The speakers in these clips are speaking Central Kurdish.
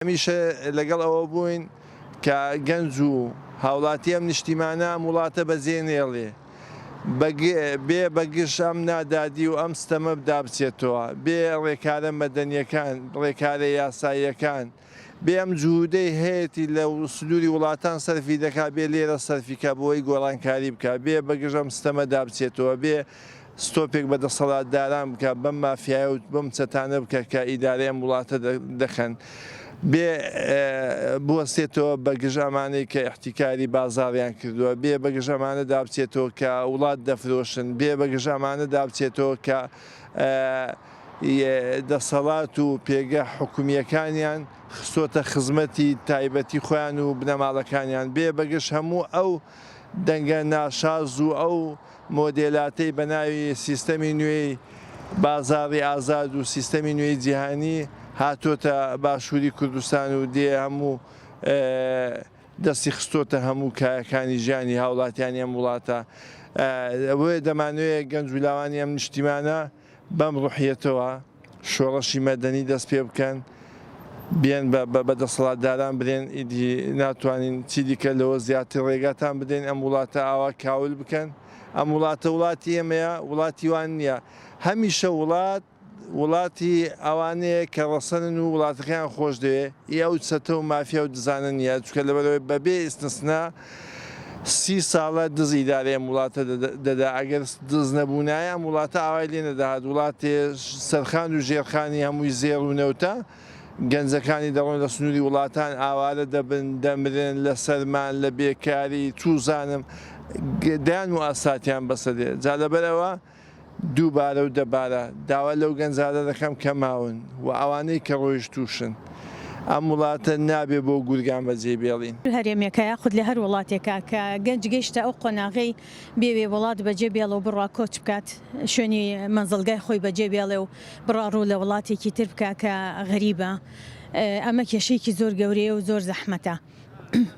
هەمیشە لەگەڵ ئەوە بووین کە گەنج و هاوڵاتی ئەم نیشتیمانە ئەم وڵاتە بەجێ نێڵێ بێ بە گژ ئەم نادادی و ئەم ستەمە دابچێتەوە، بێ ڕێکارە مەدەنیەکان، ڕێکارە یاساییەکان، بێ ئەم جهودەی هەیەتی لە سنووری وڵاتان سەرفی دەکا بێ لێرە سەرفی کا بۆی گۆڕانکاری بکا، بێ بە گژ ئەم ستەمە دابچێتەوە، بێ ستۆپێک بە دەسەڵاتداران بکا، بەم مافیایە و بەم چەتانە بکا کە ئیدارەی ئەم وڵاتە دەکەن، بێ بوەستێتەوە بە گژ ئەمانەی کە ئیحتیکاری بازاڕیان کردووە، بێ بە گژ ئەمانەدا بچێتەوە کە وڵات دەفرۆشن، بێ بە گژ ئەمانەدا بچێتەوە کە دەسەڵات و پێگە حکومییەکانیان خستۆتە خزمەتی تایبەتی خۆیان و بنەماڵەکانیان، بێ بە گژ هەموو ئەو دەنگە ناشاز و ئەو مۆدێلاتەی بە ناوی سیستەمی نوێی بازاڕی ئازاد و سیستەمی نوێی جیهانی هاتۆتە باشووری کوردستان و دێ هەموو دەستی خستۆتە هەموو کایەکانی ژیانی هاوڵاتیانی ئەم وڵاتە. بۆیە دەمانەوێ گەنج و لاوانی ئەم نیشتیمانە بەم ڕوحیەتەوە شۆڕشی مەدەنی دەست پێ بکەن، بێن بە بە دەسەڵاتداران برێن ئیدی ناتوانین چیدیکە لەوە زیاتر ڕێگاتان بدەین ئەم وڵاتە ئاوا کاول بکەن. ئەم وڵاتە وڵاتی ئێمەیە، وڵاتی وان نییە. هەمیشە وڵات وڵاتی ئەوانەیە کە ڕەسەنن و وڵاتەکەیان خۆش دەوێ، ئی ئەو چەتە و مافیا و دزانە نییە، چونکە لەبەرئەوەی بەبێ ئیستسنا سی ساڵە دز ئیدارەی ئەم وڵاتە دەدا، ئەگەر دز نەبوونایە ئەم وڵاتە ئاوای لێ نەدەهات، وڵاتێ سەرخان و ژێرخانی هەمووی زێڕ و نەوتە، گەنجەکانی دەڕۆن لە سنووری وڵاتان ئاوارە دەبن، دەمرن لە سەرمان، لە بێکاری، چووزانم دەیان موئەسساتیان بەسەر دێ، جا لەبەرئەوە. دووبارە و دەبارە داوا لەو گەنجانە دەکەم کە ماون و ئەوانەی کە ڕۆیشتووشن، ئەم وڵاتە نابێ بۆ گورگان بەجێ بێڵین. هەرێمێکە یاخود لە هەر وڵاتێکا کە گەنج گەیشتە ئەو قۆناغەی بێوێ وڵات بەجێ بێڵێ و بڕوا کۆچ بکات شوێنی مەنزڵگای خۆی بەجێ بێڵێ و بڕوا ڕوو لە وڵاتێکی تر بکا کە غەریبە ئەمە کێشەیەکی زۆر گەورەیە و زۆر زەحمەتە.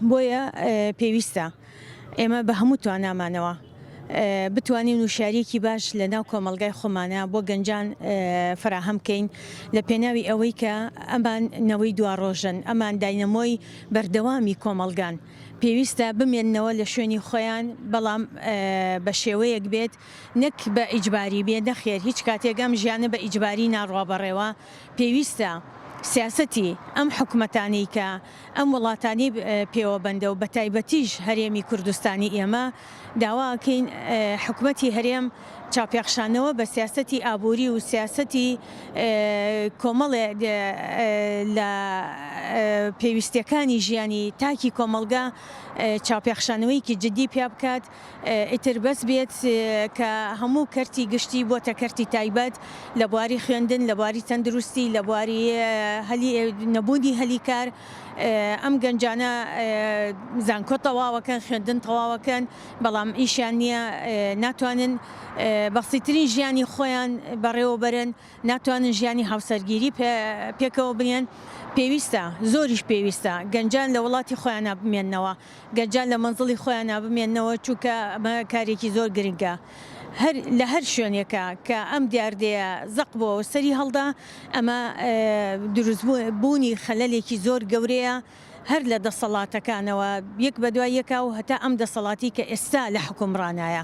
بۆیە پێویستە ئێمە بە هەموو توانامانەوە بتوانین وشیاریەکی باش لە ناو کۆمەڵگای خۆمانە بۆ گەنجان فراهەم بکەین لە پێناوی ئەوەی کە ئەمان نەوەی دواڕۆژن ئەمان داینەمۆی بەردەوامی کۆمەڵگان پێویستە بمێننەوە لە شوێنی خۆیان بەڵام بە شێوەیەک بێت نەک بە ئیجباری بێ نەخێر هیچ کاتێک ئەم ژیانە بە ئیجباری ناڕوا بەڕێوە پێویستە سیاسەتی ئەم حکومەتانەی کە ئەم وڵاتانەی پێوە بەندە و بەتایبەتیش هەرێمی کوردستانی ئێمە داوا ئەکەین حکومەتی هەرێم چاوپێخشانەوە بە سیاسەتی ئابووری و سیاسەتی کۆمەڵێ لە پێویستیەکانی ژیانی تاکی کۆمەڵگا چاوپێخشانەوەیەکی جدی پیا بکات. ئیتر بەس بێت کە هەموو کەرتی گشتی بۆتە کەرتی تایبەت لە بواری خوێندن، لە بواری تەندروستی، لە بواری هەلی نەبوونی هەلی کار، ئەم گەنجانە زانکۆ تەواوەکەن، خوێندن تەواوەکەن، بەڵام ئیشیان نییە، ناتوانن بەسیترین ژیانی خۆیان بەڕێوەبەرن. ناتوانن ژیانی هاوسەرگیری پێکەوە بنێن، پێویستە، زۆریش پێویستە گەنجان لە وڵاتی خۆیانا بمێننەوە، گەنجان لە مەنزڵی خۆیانا بمێننەوە، چونکە ئەمە کارێکی زۆر گرنگە. هەر لە هەر شوێنێکا کە ئەم دیاردەیە زەق بۆوە و سەری هەڵدا، ئەمە دروست بوونی خەلەلێکی زۆر گەورەیە هەر لە دەسەڵاتەکانەوە یەک بەدوای یەکا و هەتا ئەم دەسەڵاتی کە ئێستا لە حوکمڕانایە.